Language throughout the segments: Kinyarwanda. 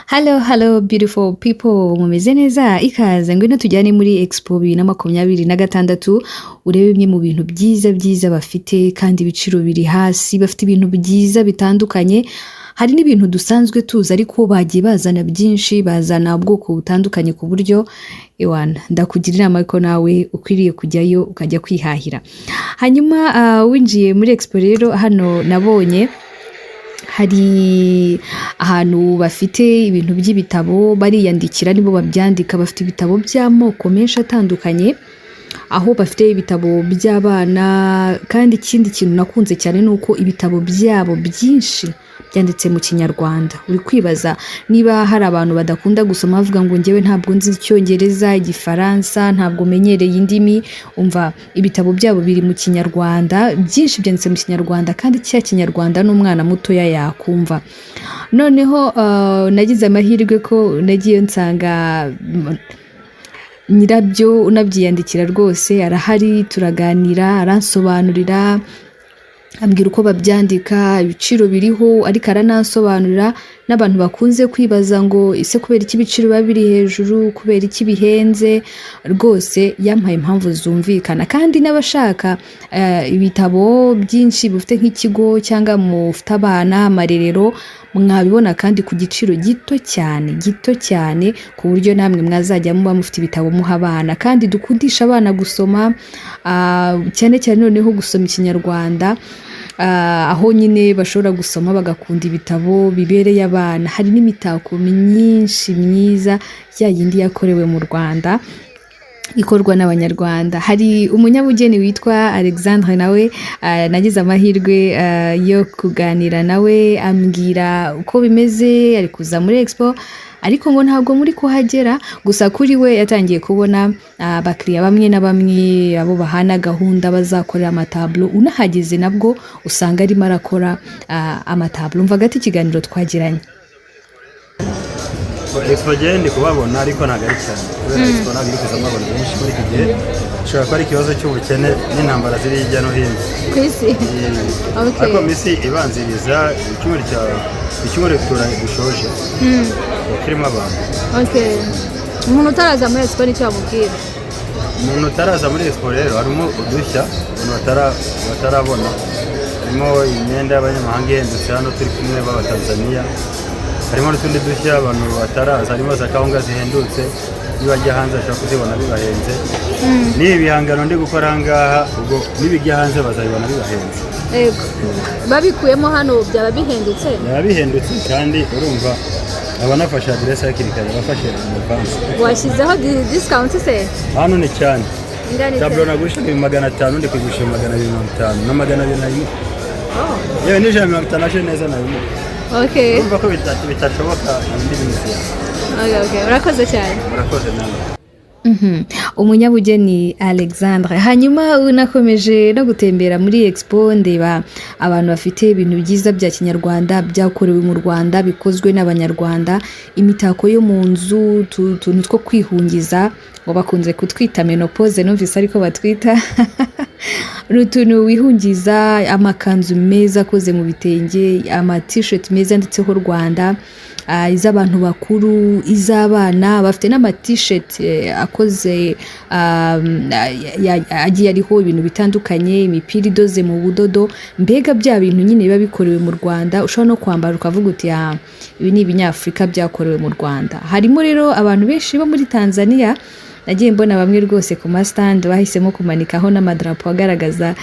Hello, hello, beautiful people, mumeze neza? Ikaze, ngwino tujyane muri Expo 2026, urebe bimwe mu bintu byiza byiza bafite kandi ibiciro biri hasi. Bafite ibintu byiza bitandukanye. Hari n'ibintu dusanzwe tuzi, ariko bagiye bazana byinshi, bazana ubwoko butandukanye, ku buryo ewana ndakugira inama ko nawe ukwiriye kujyayo ukajya kwihahira. Hanyuma winjiye muri Expo rero, hano nabonye hari ahantu bafite ibintu by'ibitabo, bariyandikira, nibo babyandika. Bafite ibitabo by'amoko menshi atandukanye, aho bafite ibitabo by'abana. Kandi ikindi kintu nakunze cyane ni uko ibitabo byabo byinshi byanditse mu Kinyarwanda. Uri kwibaza niba hari abantu badakunda gusoma, bavuga ngo "Njyewe ntabwo nzi Icyongereza, Igifaransa, ntabwo menyereye indimi." Umva, ibitabo byabo biri mu Kinyarwanda, byinshi byanditse mu Kinyarwanda, kandi cya Kinyarwanda n'umwana mutoya yakumva. Noneho nagize amahirwe ko nagiye nsanga nyirabyo unabyiyandikira rwose arahari, turaganira, aransobanurira, ambwira uko babyandika, ibiciro biriho, ariko aranansobanurira n'abantu bakunze kwibaza ngo "Ese kubera iki ibiciro biba biri hejuru? Kubera iki bihenze?" Rwose yampaye impamvu zumvikana. Kandi n'abashaka ibitabo byinshi, bufite nk'ikigo cyangwa mufite abana, amarerero, mwabibona kandi ku giciro gito cyane, gito cyane, ku buryo namwe mwazajya muba mufite ibitabo muha abana. Kandi dukundisha abana gusoma, cyane cyane noneho gusoma Ikinyarwanda, aho nyine bashobora gusoma bagakunda ibitabo bibereye abana. Hari n'imitako myinshi myiza, ya yindi yakorewe mu Rwanda, ikorwa n'Abanyarwanda. Hari umunyabugeni witwa Alexandre, nawe nagize amahirwe yo kuganira nawe, ambwira uko bimeze. Ari kuza muri Expo, ariko ngo ntabwo muri kuhagera gusa. Kuri we yatangiye kubona abakiriya bamwe na bamwe, abo bahana gahunda bazakorera amatablo. Unahageze nabwo usanga arimo arakora amatablo. Umva gato ikiganiro twagiranye. Expo njyewe ndi kubabona, ariko ntabwo ari cyane, kubera Expo ntabwo iri kuzamo abantu benshi muri iki gihe. Bishobora kuba ari ikibazo cy'ubukene n'intambara ziri hirya no hino ku isi. Ariko mu minsi ibanziriza icyumweru cya icyumweru dushoje kirimo abantu. Okay. Umuntu utaraza muri Expo, nicyo wamubwira? Umuntu utaraza muri Expo rero, harimo udushya abantu batarabona. Harimo imyenda y'abanyamahanga ihendutse, hano turi kumwe b'Abatanzaniya. Harimo n'utundi dushya abantu bataraza. Harimo za kawunga zihendutse, nibajya hanze bashobora kuzibona bibahenze. N'ibi bihangano ndi gukora aha ngaha, ubwo nibijya hanze bazabibona bibahenze. Yego, babikuyemo hano byaba bihendutse. Byaba bihendutse, kandi urumva abanafashe aderesi hakiri kare, abafashe advance. Washyizeho discount se? Hano ni cyane. Ingana ite? Tableau nagurisha 500,000, ndi kuyigurisha 250 na 201, yewe n'150 aje neza nabimuha. Urumva ko bitashoboka indi minsi yawe. Okay. Urakoze cyane. Murakoze nawe. Umunyabugeni Alexandre. Hanyuma unakomeje no gutembera muri Expo, ndeba abantu bafite ibintu byiza bya Kinyarwanda, byakorewe mu Rwanda, bikozwe n'Abanyarwanda, imitako yo mu nzu, utuntu two kwihungiza, ngo bakunze kutwita ménopause, numvise ariko batwita, ni utuntu wihungiza, amakanzu meza akoze mu bitenge, ama-t-shirt meza yanditseho Rwanda, iz'abantu bakuru, iz'abana. Bafite n'ama-t-shirt akoze agiye ariho ibintu bitandukanye, imipira idoze mu budodo, mbega bya bintu nyine biba bikorewe mu Rwanda, ushobora no kwambara ukavuga uti "Ah, ibi ni ibinyafurika byakorewe mu Rwanda." Harimo rero abantu benshi bo muri Tanzania. Nagiye mbona bamwe rwose ku ma stand bahisemo kumanikaho n'amadarapo agaragaza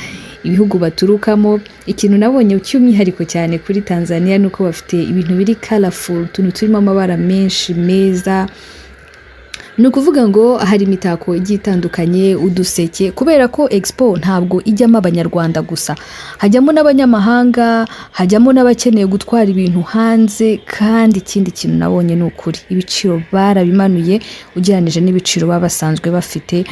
ibihugu baturukamo. Ikintu nabonye cy'umwihariko cyane kuri Tanzania ni uko bafite ibintu biri colorful, utuntu turimo amabara menshi meza. Ni ukuvuga ngo hari imitako igiye itandukanye, uduseke. Kubera ko Expo ntabwo ijyamo Abanyarwanda gusa, hajyamo n'abanyamahanga, hajyamo n'abakeneye gutwara ibintu hanze. Kandi ikindi kintu nabonye ni ukuri, ibiciro barabimanuye ugereranyije n'ibiciro baba basanzwe bafite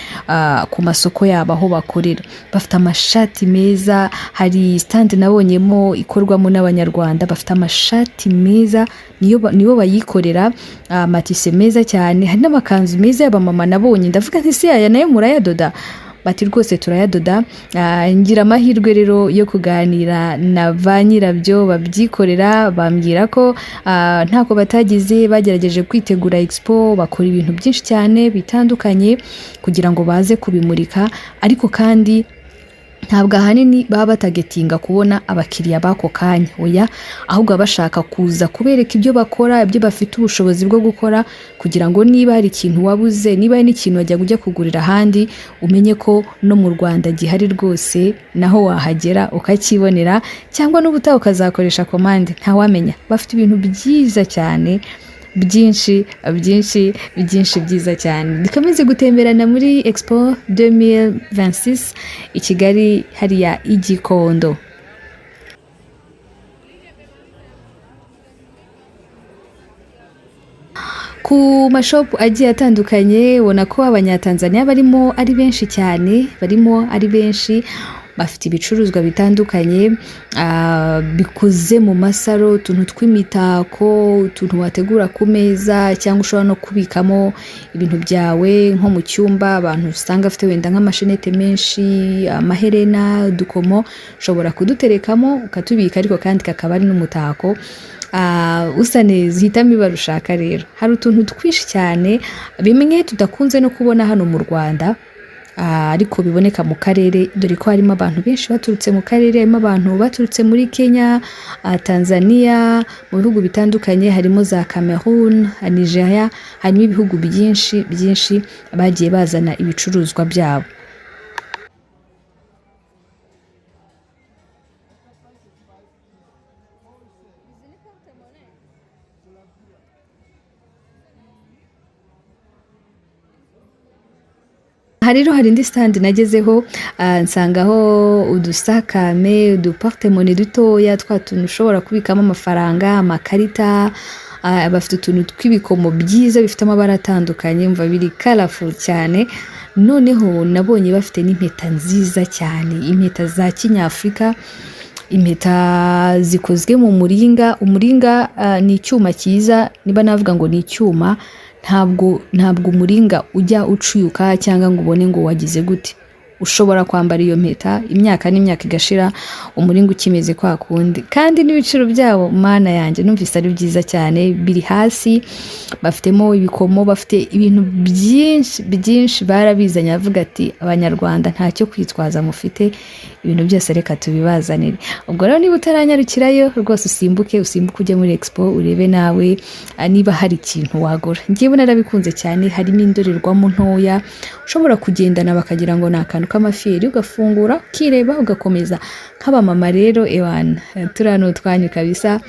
ku masoko yabo aho bakorera. Bafite amashati meza. Hari stand nabonyemo ikorwamo n'Abanyarwanda, bafite amashati meza, nibo bayikorera, amatise meza cyane. Hari n'amakanzu meza y'abamama nabonye, ndavuga nti "Si aya nayo murayadoda?" Bati rwose turayadoda. Ngira amahirwe rero yo kuganira na ba nyirabyo babyikorera, bambwira ko ntako batagize, bagerageje kwitegura expo, bakora ibintu byinshi cyane bitandukanye kugira ngo baze kubimurika, ariko kandi ntabwo ahanini baba batagetinga kubona abakiriya b'ako kanya, oya, ahubwo baba bashaka kuza kubereka ibyo bakora, ibyo bafite ubushobozi bwo gukora, kugira ngo niba hari ikintu wabuze, niba hari n'ikintu wajya ujya kugurira ahandi, umenye ko no mu Rwanda gihari rwose, naho wahagera ukakibonera, cyangwa n'ubutaha ukazakoresha komande, ntawamenya. Bafite ibintu byiza cyane, byinshi byinshi byinshi byiza cyane. Dukomeze gutemberana muri Expo 2026 i Kigali, hariya i Gikondo. Ku mashopu agiye atandukanye ubona ko Abanyatanzaniya barimo ari benshi cyane, barimo ari benshi, bafite ibicuruzwa bitandukanye bikoze mu masaro, utuntu tw'imitako, utuntu wategura ku meza cyangwa ushobora no kubikamo ibintu byawe nko mu cyumba. Abantu usanga afite wenda nk'amashenete menshi, amaherena, udukomo, ushobora kuduterekamo ukatubika, ariko kandi kakaba ari n'umutako usa neza. Hitamo ibara ushaka. Rero hari utuntu twinshi cyane, bimwe tudakunze no kubona hano mu Rwanda, ariko biboneka mu karere, dore ko harimo abantu benshi baturutse mu karere, harimo abantu baturutse muri Kenya, Tanzania, mu bihugu bitandukanye, harimo za Cameroon, Nigeria, harimo ibihugu byinshi byinshi bagiye bazana ibicuruzwa byabo. Aha rero hari indi stand nagezeho, nsangaho udusakame, uduporte-monnaie dutoya, twa tuntu ushobora kubikamo amafaranga, amakarita. Bafite utuntu tw'ibikomo byiza bifite amabara atandukanye, mva biri colorful cyane. Noneho nabonye bafite n'impeta nziza cyane, impeta za kinyafurika, impeta zikozwe mu muringa. Umuringa ni icyuma cyiza, niba navuga ngo ni icyuma, ntabwo umuringa ujya ucuyuka cyangwa ngo ubone ngo wagize gute. Ushobora kwambara iyo mpeta imyaka n'imyaka igashira, umuringa ukimeze kwa kundi. Kandi n'ibiciro byabo, Mana yanjye, numvise ari byiza cyane, biri hasi. Bafitemo ibikomo, bafite ibintu byinshi byinshi, barabizanye, avuga ati Abanyarwanda ntacyo kwitwaza mufite, ibintu byose reka tubibazanire. Ubwo rero niba utaranyarukirayo rwose, usimbuke, usimbuke ujye muri expo urebe nawe niba hari ikintu wagura. Njyewe narabikunze cyane. Harimo indorerwamo ntoya ushobora kugendana bakagira ngo ni akantu k'amafiyeri, ugafungura ukireba ugakomeza. Nk'abamama rero, ewana, turiya ni utwanyu kabisa.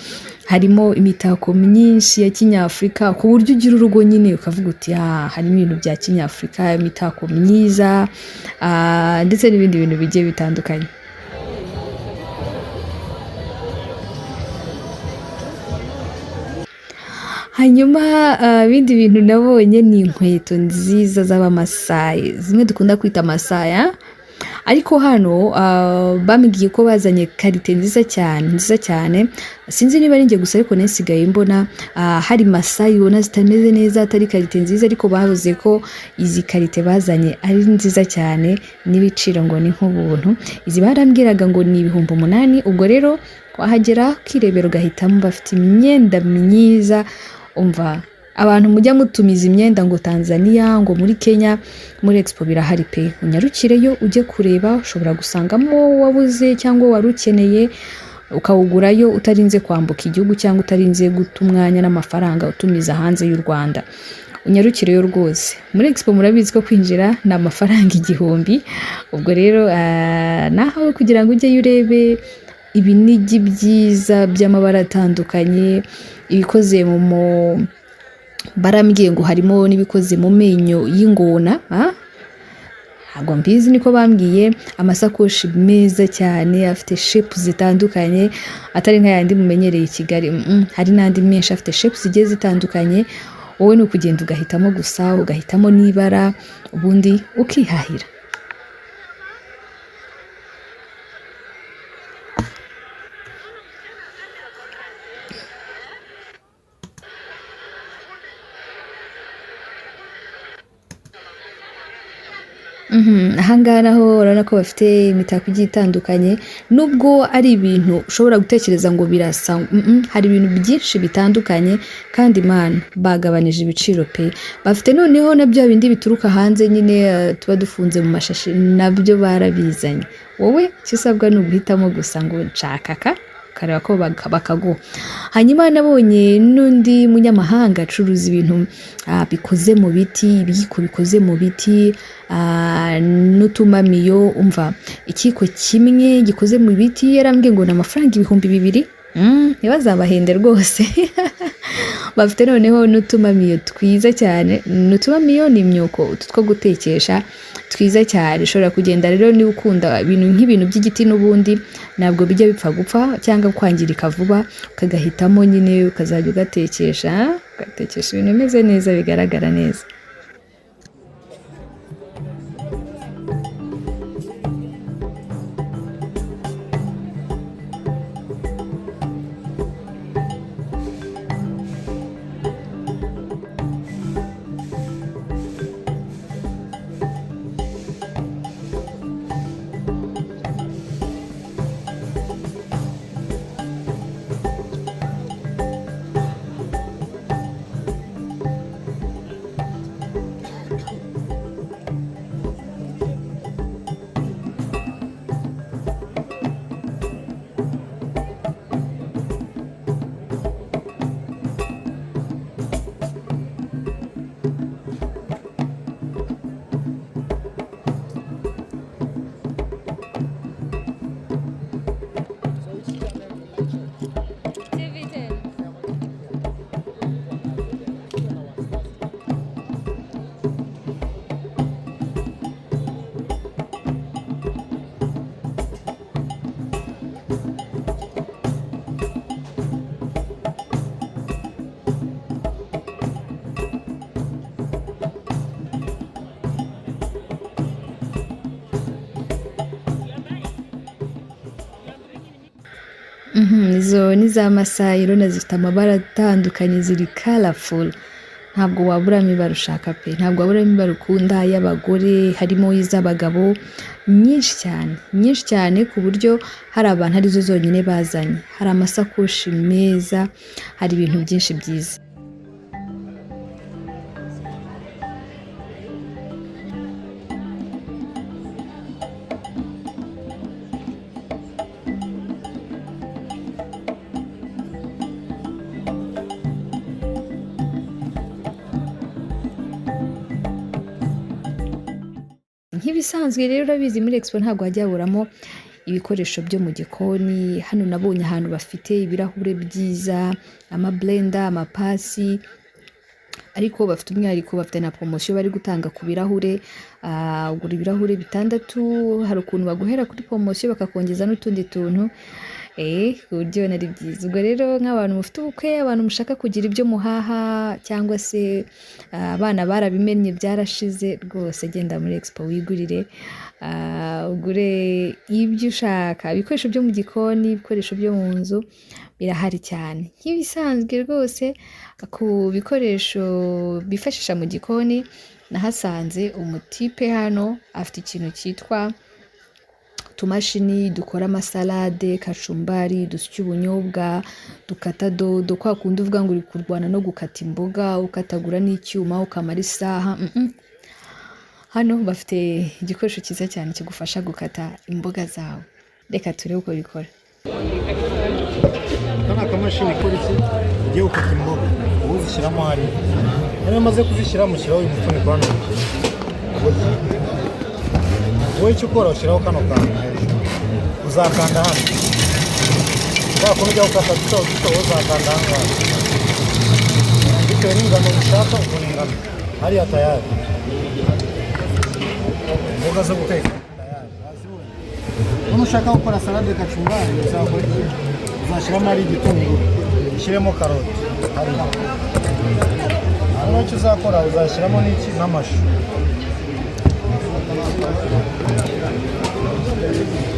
Harimo imitako myinshi ya kinyafurika, ku buryo ugira urugo nyine ukavuga uti ah, harimo ibintu bya kinyafurika, imitako myiza, ndetse n'ibindi bintu bigiye bitandukanye. Hanyuma ibindi bintu nabonye ni inkweto nziza z'Abamasayi, zimwe dukunda kwita amasaya, ariko hano bambwiye ko bazanye qualité nziza cyane, nziza cyane. Sinzi niba ari njye gusa, ariko nsigaye mbona hari masayi ubona zitameze neza, atari qualité nziza, ariko bavuze ko izi qualité bazanye ari nziza cyane, n'ibiciro ngo ni nk'ubuntu. Izi barambwiraga ngo ni 8000. Ubwo rero wahagera ukirebera ugahitamo. Bafite imyenda myiza. Umva, abantu mujya mutumiza imyenda ngo Tanzania, ngo muri Kenya, muri expo birahari pe. Unyarukireyo ujye kureba, ushobora gusangamo wabuze cyangwa wari ukeneye, ukawugurayo utarinze kwambuka igihugu cyangwa utarinze guta umwanya n'amafaranga utumiza hanze y'u Rwanda. Unyarukireyo rwose muri expo. Murabizi ko kwinjira ni amafaranga 1000. Ubwo rero naho kugira ngo ujyeyo urebe ibinigi byiza by'amabara atandukanye, ibikoze mu barambwiye ngo harimo n'ibikoze mu menyo y'ingona, ntabwo mbizi, niko bambwiye. Amasakoshi meza cyane afite shape zitandukanye, atari nka yandi mumenyereye i Kigali. Hari n'andi menshi afite shape zigiye zitandukanye. Wowe ni ukugenda ugahitamo gusa, ugahitamo n'ibara, ubundi ukihahira. Ahangaha naho urabona ko bafite imitako igiye itandukanye, nubwo ari ibintu ushobora gutekereza ngo birasa, hari ibintu byinshi bitandukanye kandi Imana bagabanije ibiciro pe. Bafite noneho na bya bindi bituruka hanze nyine, tuba dufunze mu mashashi, nabyo barabizanye. Wowe icyo usabwa ni uguhitamo gusa ngo nshaka aka, ukareba ko bakaguha. Hanyuma nabonye n'undi munyamahanga acuruza ibintu bikoze mu biti, ibiyiko bikoze mu biti, n'utumamiyo. Umva, ikiyiko kimwe gikoze mu biti yarambwiye ngo ni amafaranga 2000. Ntibazabahende rwose. Bafite noneho n'utumamiyo twiza cyane, n'utumamiyo ni imyuko, utu two gutekesha twiza cyane. Ushobora kugenda rero niba ukunda ibintu nk'ibintu by'igiti, n'ubundi ntabwo bijya bipfa gupfa cyangwa kwangirika vuba, ukagahitamo nyine ukazajya ugatekesha, ugatekesha ibintu bimeze neza bigaragara neza. Izo ni za masayi, urabona zifite amabara atandukanye, ziri colorful, ntabwo waburamo ibara ushaka pe, ntabwo waburamo ibara ukunda, y'abagore harimo iz'abagabo, nyinshi cyane, nyinshi cyane, ku buryo hari abantu arizo zonyine bazanye. Hari amasakoshi meza, hari ibintu byinshi byiza. Nk'ibisanzwe rero urabizi muri expo ntabwo hajya haburamo ibikoresho byo mu gikoni. Hano nabonye ahantu bafite ibirahure byiza, amablender, amapasi, ariko bafite umwihariko, bafite na poromosiyo bari gutanga ku birahure. Ugura ibirahure bitandatu, hari ukuntu baguhera kuri poromosiyo bakakongeza n'utundi tuntu, ku buryo ubona ari byiza. Ubwo rero nk'abantu mufite ubukwe, abantu mushaka kugira ibyo muhaha, cyangwa se abana barabimennye byarashize, rwose genda muri expo wigurire, ugure ibyo ushaka, ibikoresho byo mu gikoni, ibikoresho byo mu nzu birahari cyane. Nk'ibisanzwe rwose ku bikoresho bifashisha mu gikoni, nahasanze umutipe hano afite ikintu cyitwa utumashini dukora amasalade, kacumbari, dusya ubunyobwa, dukata dodo, kwa kundi uvuga ngo uri kurwana no gukata imboga, ukatagura n'icyuma ukamara isaha. Hano bafite igikoresho cyiza cyane kigufasha gukata imboga zawe. Reka turebe uko bikora. Aka ni akamashini ikora iki? Ugiye gukata imboga, ubu uzishyiramo hariya. Iyo umaze kuzishyiramo, ushyiraho uyu mufuniko hano. Wowe icyo ukora, ushyiraho kano kantu hejuru, uzakanda hano. Kwa kuntu ujya gukata duto duto, uzakanda aha ngaha bitewe n'ingano ushaka, ubona ingano hariya tayari. Imboga zo guteka tayari wazibonye. None ushaka gukora salade kacumbari, uzakora iki? Uzashyiramo ari igitunguru, ushyiremo karoti hariya. Hanyuma icyo uzakora, uzashyiramo n'iki? N'amashu.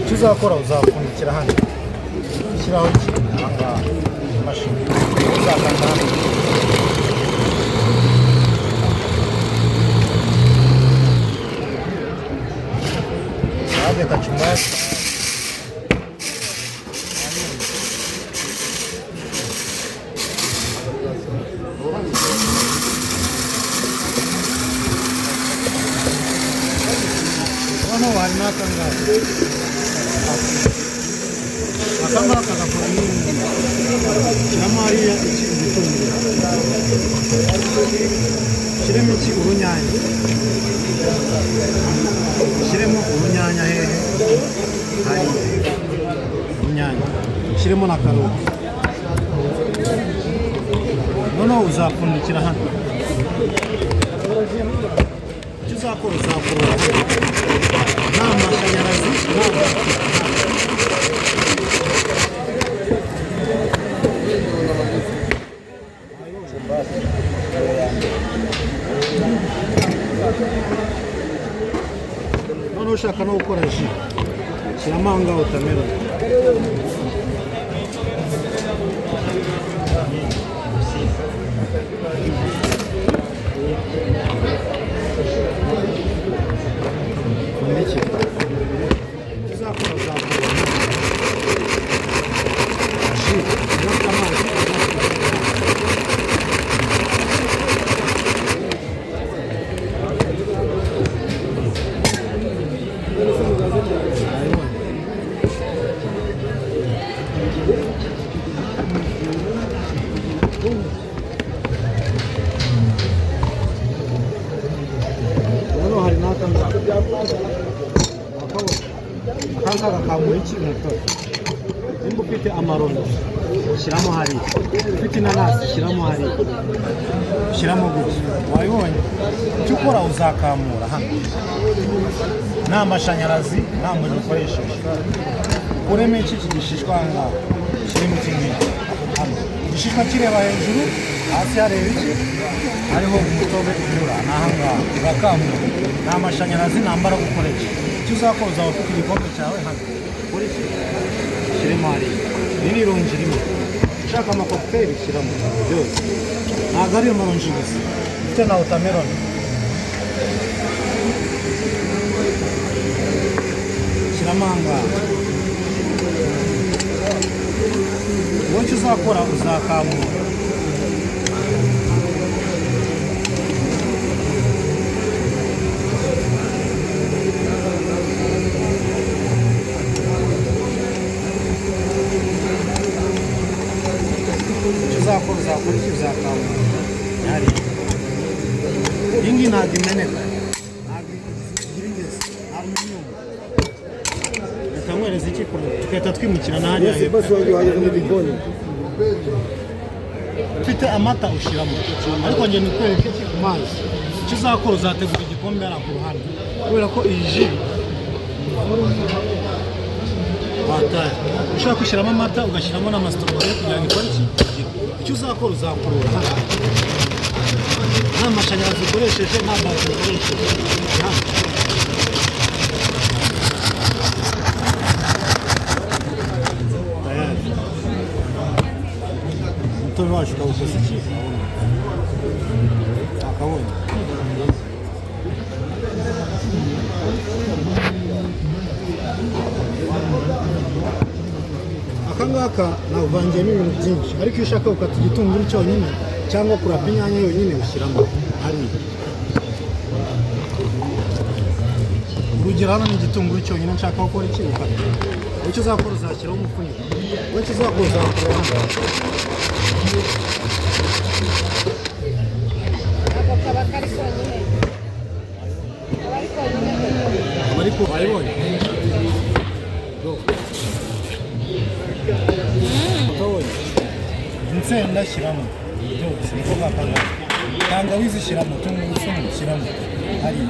Icyo uzakora, uzapfundikira hano, ushyiraho iki aha ngaha, imashini, uzakanda hano. Hari n'aka ngaka. Aka ngaka gakora nk'iyi. Shyiramo hariya iki? Igitunguru. Shyiremo iki? Urunyanya. Shyiremo urunyanya hehe? Hariya urunyanya, shyiremo na karoti. Noneho uzapfundikira hano. Icyo uzakora, uzakurura nta mashanyarazi, nta batiri. Noneho ushaka no gukora jus, shyiramo aho ngaho watermelon. Pfundikira. Icyo uzakora, uzakora jus udafite amazi, udafite. Wayibonye? Noneho hari n'aka ngaka. Wakabona? Aka ngaka gakamura iki? Umutobe. Nimba ufite amaronji, shyiramo hariya. Ufite inanasi, shyiramo hariya. Shyiramo gutya. Wabibonye? Icyo ukora, uzakamura hano nta mashanyarazi, nta muriro ukoresheje. Ukuremo iki gishishwa aha ngaha, shyiremo iki ngiki hano. Igishishwa kireba hejuru, hasi hareba iki? Hariho umutobe unyura. Ni aha ngaha urakamura nta mashanyarazi, nta mbaraga ukoresha. Icyo uzakora, uzaba ufite igikombe cyawe hano. Ukora iki? Shyiremo hariya. Iri ni ironji rimwe. Ushaka amacocktail, shyiramo byose. Ntabwo ari amaronji gusa, ufite na watermelon, shyiramo aha ngaha. Wowe icyo uzakora, uzakamura. Icyo uzakora, uzakora iki? Uzakamura hariya. Iyi ngiyi ntabwo imeneka, ntabwo igira ingese, nta aluminium. Reka nkwereze iki kure, tugahita twimukira na hariya hepfo. Ufite amata ushyiramo, ariko njye nikwereke iki ku mazi. Icyo uzakora, uzategura igikombe hariya ku ruhande, kubera ko iyi jus wataye. Ushaka gushyiramo amata, ugashyiramo n'amastrawberry kugira ngo ikore iki? Icyo uzakora, uzakurura hano nta mashanyarazi ukoresheje, nta batiri ukoresheje hano. Tayari umutobe wacu ukawukoza iki? Akabonye. Aka ngaka navangiyemo ibintu byinshi, ariko iyo ushaka gukata igitunguru cyonyine cyangwa kurapa inyanya yonyine, ushyiramo hariya. Urugero, hano ni igitunguru cyonyine nshaka gukora iki? Gukata. Icyo uzakora, uzashyiraho umufuniko. Icyo uzakora, uzakora hano. Ako kaba kari konyine, kaba ari konyine. Ariko wayibonye? Do. Ukabonye insenda, shyiramo byose. Niko ngaka. Tangawizi shyiramo, tungurusumu shyiramo hariya.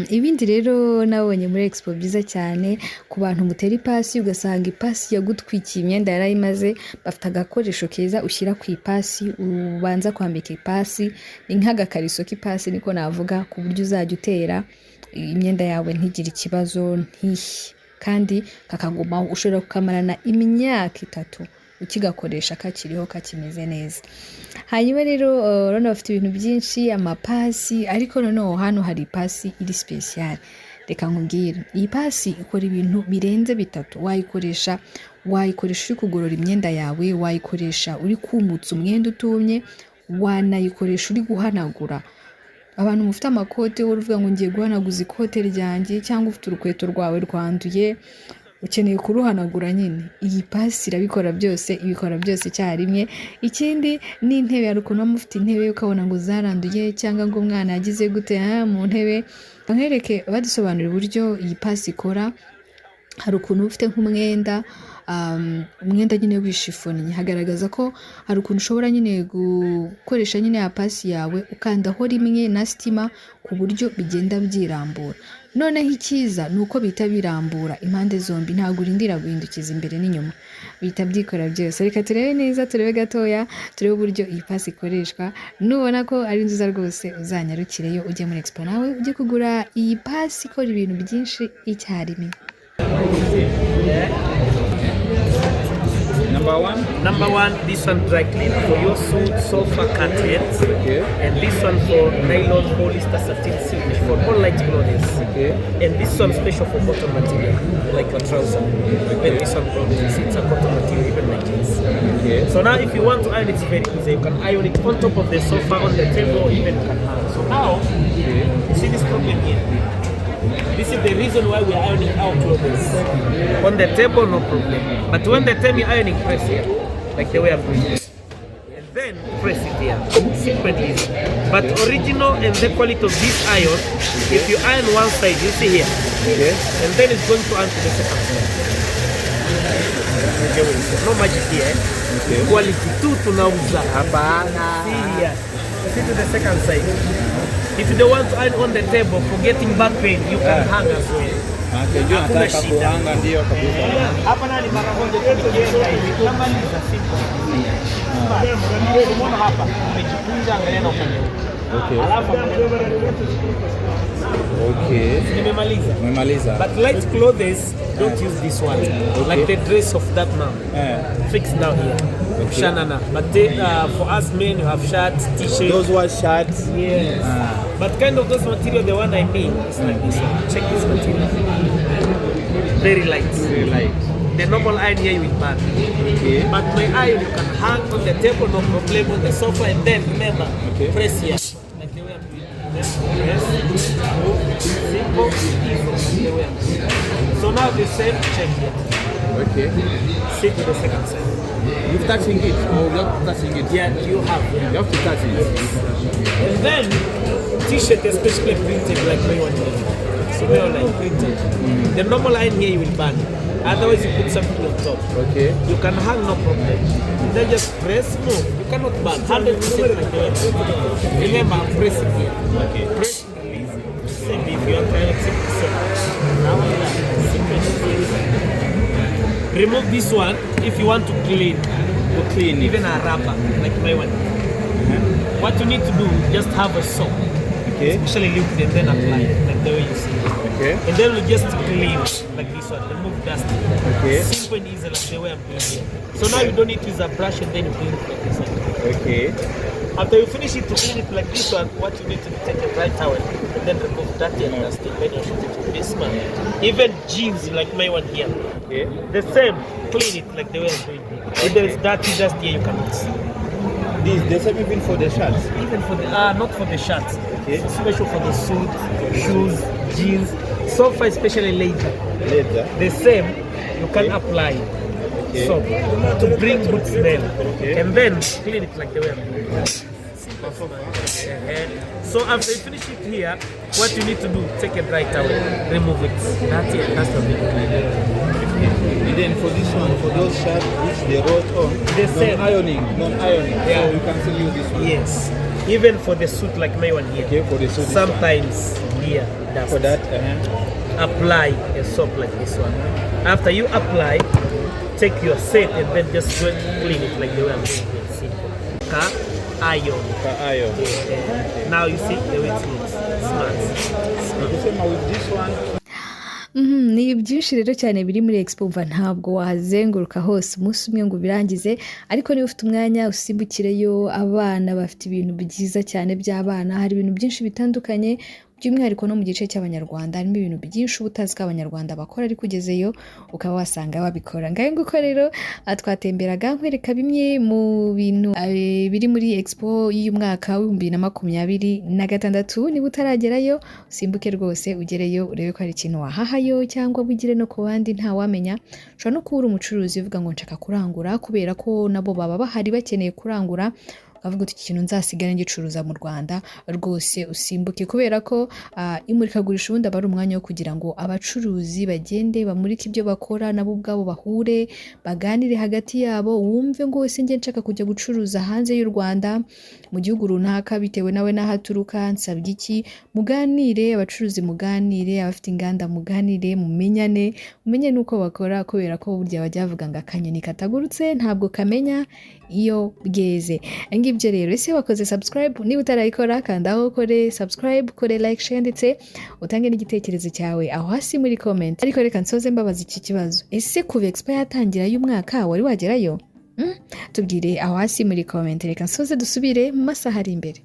Ibindi rero nabonye muri expo byiza cyane, ku bantu mutera ipasi ugasanga ipasi yagutwikiye imyenda yarayimaze, bafite agakoresho keza ushyira ku ipasi, ubanza kwambika ipasi. Ni nk'agakariso k'ipasi niko navuga, ku buryo uzajya utera imyenda yawe ntigire ikibazo, ntishye, kandi kakagumaho. Ushobora kukamarana imyaka 3 ukigakoresha, kakiriho, kakimeze neza. Hanyuma rero urabona bafite ibintu byinshi, amapasi, ariko noneho hano hari ipasi iri spéciale. Reka nkubwire, iyi pasi ikora ibintu birenze bitatu. Wayikoresha uri kugorora imyenda yawe, wayikoresha uri kumutsa umwenda utumye. Wanayikoresha uri guhanagura. Abantu mufite amakote, wowe uvuga ngo ngiye guhanaguza ikote ryanjye, cyangwa ufite urukweto rwawe rwanduye ukeneye kuruhanagura nyine, iyi pasi irabikora byose, ibikora byose icyarimwe. Ikindi ni intebe. Hari ukuntu muba mufite intebe ukabona ngo zaranduye, cyangwa ngo umwana yagize gute mu ntebe. Nkwereke, badusobanurira uburyo iyi pasi ikora. Hari ukuntu uba ufite nk'umwenda, umwenda nyine w'ishifoni, hagaragaza ko hari ukuntu ushobora nyine gukoresha nyine ya pasi yawe, ukandaho rimwe na sitima ku buryo bigenda byirambura. Noneho icyiza ni uko bihita birambura impande zombi, ntabwo urindira guhindukiza imbere n'inyuma, bihita byikora byose. Reka turebe neza, turebe gatoya, turebe uburyo iyi pasi ikoreshwa. Nubona ko ari nziza rwose, uzanyarukireyo ujye muri expo nawe ujye kugura iyi pasi ikora ibintu byinshi icyarimwe. Number one. Number one, this one dry clean for your suit, sofa, curtains. Okay. And this one for nylon, polyester, satin, silk, for all light clothes. Okay. And this one special for cotton material, like your trouser. Even this one clothes, you see it's a cotton material, even like jeans. Okay. So now if you want to iron, it's very easy. You can iron it on top of the sofa, on the table, or even you can hang. So now, you see this problem here. This is the reason why we are ironing our clothes. On the table, no problem. But when the time you're ironing, press here, like the way I'm doing it. And then press it here. Simple and easy. But original and the quality of this iron, if you iron one side, you see here, and then it's going to iron to the second side. No magic here. Eh? Okay. Quality tu tunauza. Hapana. See here. See to the second side. If you don't want to iron on the table for getting back pain, you can hang as well. Okay, ndio Hakuna nataka shida. kuhanga, ndio kabisa. Hapa nani mara moja tu nikiweka hivi namaliza, simple. Umeona hapa umejikunja, angalia na upande huu. Okay. Alafu angalia. Okay. Nimemaliza. Umemaliza. But light clothes, don't use this one. Like the dress of that man. Fix now here. Shanana. But they, for us men, you have shirts, t-shirts. Those were shirts. Yes. But kind of those material, the one I mean, is like this one. Check this material. Very light. Very light. The normal iron here you will burn. Okay. But my iron you can hang on the table, no problem, on the sofa, and then remember, Okay. press here. Like the way I'm doing. Then press, move, simple, easy, the way I'm doing. So now the same, check here. Okay. See to the second side. You're touching it or without touching it? Yeah, you have. Yeah. You have to touch it. And then t-shirt especially printed like my one here. So they are like printed. The normal line here you will burn. Otherwise you put something on top. Okay. You can hang, no problem. Then just press, move. You cannot burn. 100% like the way. Remember, I'm pressing here. Okay. Press, release. Same if you want to iron, same, same. Now simple. Remove this one if you want to clean. To clean it. Even a rubber, like my one. What you need to do, just have a soap, Okay. especially liquid, and then apply it like the way you see. Okay. And then we just clean like this one, remove dust. Okay. Simple and easy, like the way I'm doing here. So now you don't need to use a brush and then you clean it like this one. Okay. After you finish it to clean it like this one, what you need to do, take a dry towel and then remove dirty and dusty. Then you shoot it with this one. Even jeans like my one here. Okay. The same, clean it like the way I'm doing here. If there is dirty dust here, you cannot see. This the same even for the shirts. Even for the not for the shirts. Okay. Special for the suit, shoes, jeans, sofa, especially later. Leather. The same, you can apply Okay. soap to bring good smell, Okay. and then clean it like the way I'm doing. So after you finish it here, what you need to do, take a dry towel, remove it. That's it. That's the big clean. And then for this one, for those shirts which they wrote on, The same. non-ironing, non-ironing. Yeah. So you can still use this one. Yes. Even for the suit like my one here. Okay, for the suit, this one. Sometimes here dust. For that, Apply a soap like this one. After you apply, take your set and then just go and clean it like the way I'm doing here. Simple. Ka iron. For iron. Yeah. Now you see the way it looks. Smart. Smart. The same with this one. Ni byinshi rero cyane biri muri expo, umva ntabwo wahazenguruka hose umunsi umwe ngo ubirangize, ariko niba ufite umwanya usimbukireyo. Abana bafite ibintu byiza cyane by'abana, hari ibintu byinshi bitandukanye. By'umwihariko no mu gice cy'Abanyarwanda harimo ibintu byinshi uba utazi ko Abanyarwanda bakora, ariko ugezeyo ukaba wasanga babikora. Ngayo nguko rero, twatemberaga nkwereka bimwe mu bintu biri muri expo y'uyu mwaka w'2026. Niba utaragerayo, usimbuke rwose ugereyo, urebe ko hari ikintu wahahayo cyangwa wigire no ku bandi, ntawamenya. Ushobora no kuba uri umucuruzi uvuga ngo nshaka kurangura, kubera ko nabo baba bahari bakeneye kurangura, ukavuga uti iki kintu nzasigare ngicuruza mu Rwanda. Rwose usimbuke, kubera ko imurikagurisha ubundi aba ari umwanya wo kugira ngo abacuruzi bagende bamurike ibyo bakora, nabo ubwabo bahure, baganire hagati yabo, wumve ngo ese njye nshaka kujya gucuruza hanze y'u Rwanda mu gihugu runaka, bitewe nawe n'aho aturuka, nsabwa iki? Muganire, abacuruzi muganire, abafite inganda muganire, mumenyane, mumenye n'uko bakora, kubera ko burya bajya bavuga ngo akanyoni katagurutse ntabwo kamenya iyo bweze. Ngibyo rero. Ese wakoze subscribe? Niba utarayikora, kanda aho ukore subscribe, ukore like, share, ndetse utange n'igitekerezo cyawe aho hasi muri comment. Ariko reka nsoze mbabaza iki kibazo: ese kuva expo yatangira y'umwaka wari wagerayo? Tubwire aho hasi muri comment. Reka nsoze, dusubire mu masaha ari imbere.